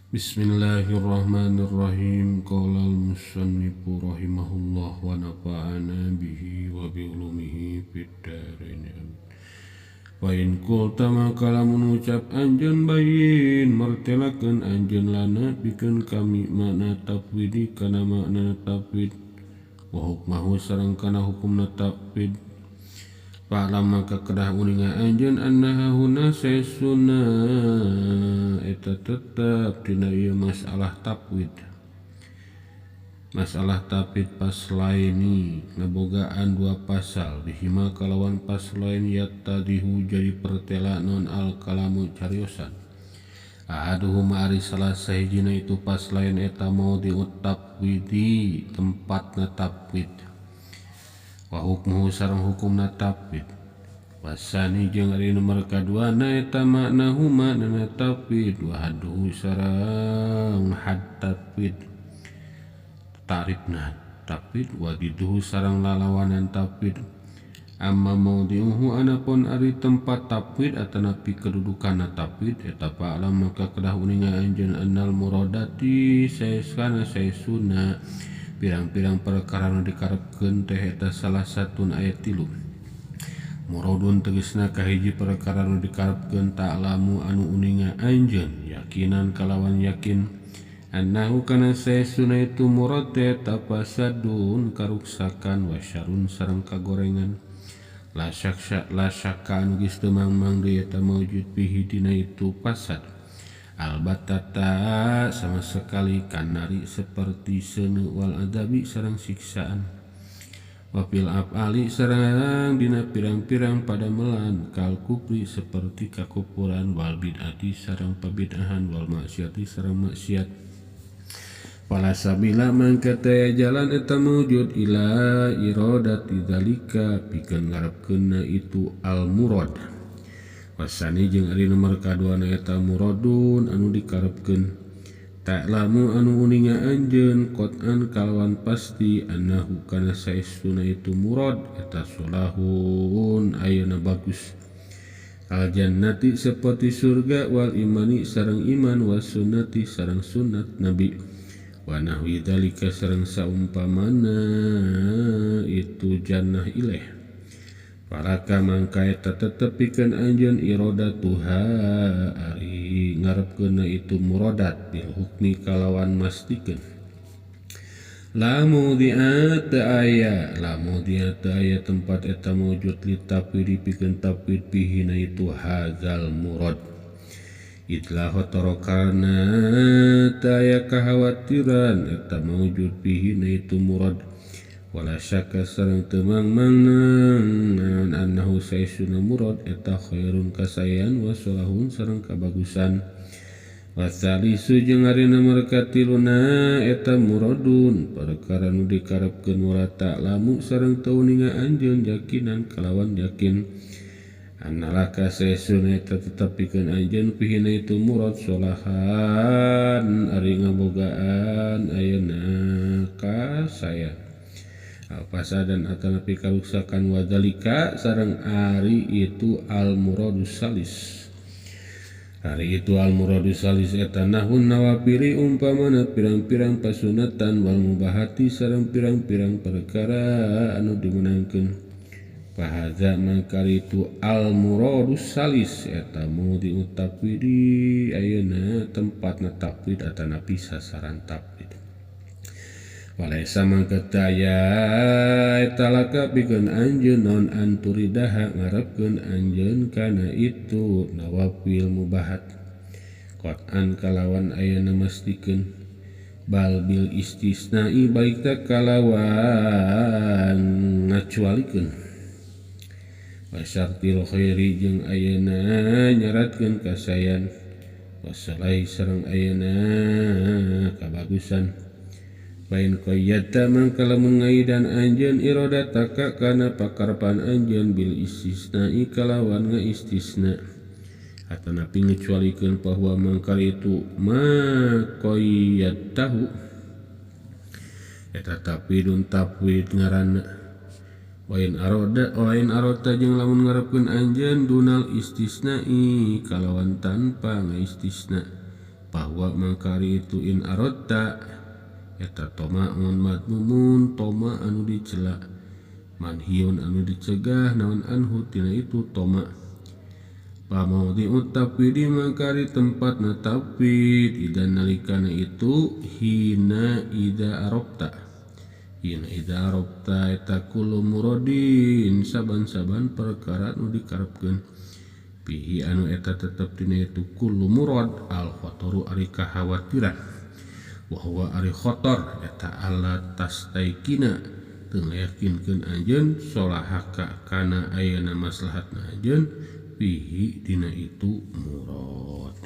Bismillahirrahmanirrahim. Qala al-musannifu rahimahullah wa nafa'ana bihi wa bi ulumihi fid dharain. Wa in qulta maka lamun ucap anjeun bayin martelakeun anjeun lana pikeun kami makna tafwidi kana makna tafwid wa hukmahu sareng kana hukumna tafwid. Fa'lam maka kedah uninga anjeun annaha huna saesuna eta tetep dina ieu masalah tafwid. Masalah tafwid paslaini ngabogaan dua pasal bihima kalawan paslain yattadihu jadi pertela non al kalamu cariosan. Ahaduhuma ari salah sahijina itu paslain eta mau diutafwidi tempatna tafwid. Wa hukmuhu sareng hukumna tafwid. Wasani jeung ari nomor kaduana eta maknahu maknana tafwid wa hadduhu sareng had tafwid. Tarifna tafwid wa diduhu sareng lalawanan tafwid. Amma maudhi'uhu anapun ari tempat tafwid atanapi kedudukanna tafwid eta fa'lam maka kedah uninga anjeun annal muradati saesana saesuna pirang-pirang perkara nu dikarepkeun teh eta salah satun ayat 3. Muradun tegasna kahiji perkara nu dikarepkeun ta'lamu anu uninga anjeun yakinan kalawan yakin annahu kana saesuna itu murad teh tafasadun karuksakan wasyarun sareng kagorengan. La syaksa la syakka anu geus teu mangmang deui eta maujud fihi dina itu fasad. Albatata sama sekali kanari seperti seuneu wal adabi sareng siksaan. Wa fil af'ali sareng dina pirang-pirang padamelan kal kufri seperti kakufuran wal bid'ati sareng pabid'ahan wal maksiati sareng maksiat. Fala sabila mangka teh jalan eta maujud ila iradati dzalika pikeun ngarepkeunna itu al murad. Wasani jeung ari nomor kaduana eta muradun anu dikarepkeun ta'lamu anu uninga anjeun qat'an kalawan pasti annahu kana saestuna itu murad eta solahun ayeuna bagus. Al jannati seperti surga wal imani sareng iman was sunnati sareng sunat nabi. Wa nahwi dzalika sareng saumpamana itu jannah ilaih. Paraka mangka eta tetep pikeun anjeun iradatuha ari ngarepkeunna itu muradat bil hukmi kalawan mastikeun. La mudhi'at aya, la mudhi'at aya tempat eta maujud li tafwidi pikeun tafwid pihina itu hadzal murad. Itlah hotoro karena taya kekhawatiran eta maujud pihina itu murad. Wala syakka sareng teu mangmang annahu saesuna murad eta khairun kasayan wa solahun sareng kabagusan. Wasalisu jeung ari nomor katiluna eta muradun perkara nu dikarepkeun wala ta'lamu sareng teu uninga anjeun yakinan kalawan yakin. Analaka saesuna eta tetep pikeun anjeun pihina itu murad solahan ari ngabogaan ayeuna kasayan. Al-fasadan atanapi karuksakan wadzalika sareng ari itu al-muradus salis. Ari itu al-muradus salis eta nahun nawafili umpamana pirang-pirang pasunatan wal mubahati sareng pirang-pirang perkara anu dimenangkeun. Fahaza mangkari itu al-muradus salis eta maudhi'ut tafwidi ayeuna tempatna tafwid atanapi sasaran tafwid. Walaisa mangka taya eta laka pikeun anjeun naon anturidaha ngarepkeun anjeun kana itu nawafil mubahat. Qat'an kalawan ayeuna mastikeun bal bil istisna'i baik teh kalawan ngacualikeun. Wa syartil khairi jeung ayeuna nyaratkeun kasayan wasalai sareng ayeuna kabagusan. Bain qayyadta mangka lamun ngaidan anjeun iradataka kana pakarepan anjeun bil istisna'i kalawan ngaistisna atanapi ngecualikeun bahwa mangkar itu ma qayyadtahu eta tafwidun tafwid ngaranna. Wain aroda wain arota jeung lamun ngarepkeun anjeun dunal istisna'i kalawan tanpa ngaistisna. Bahwa mangkari itu in aradta eta tomaun madmumun toma anu dicela manhiun anu dicegah naon anhu tina itu toma. Pamaudhi'ut tafwidi mangkari tempatna tafwid ida nalikana itu hina ida arabta. Hina ida arabta eta kullu muradin saban-saban perkara nu dikarepkeun. Pihi anu eta tetep dina itu kullu murad al khotoru ari kakhawatiran. Wa huwa ari khotor eta ala tastaikina teu ngayakinkeun anjeun solahaka kana ayana maslahatna anjeun fihi dina itu murad.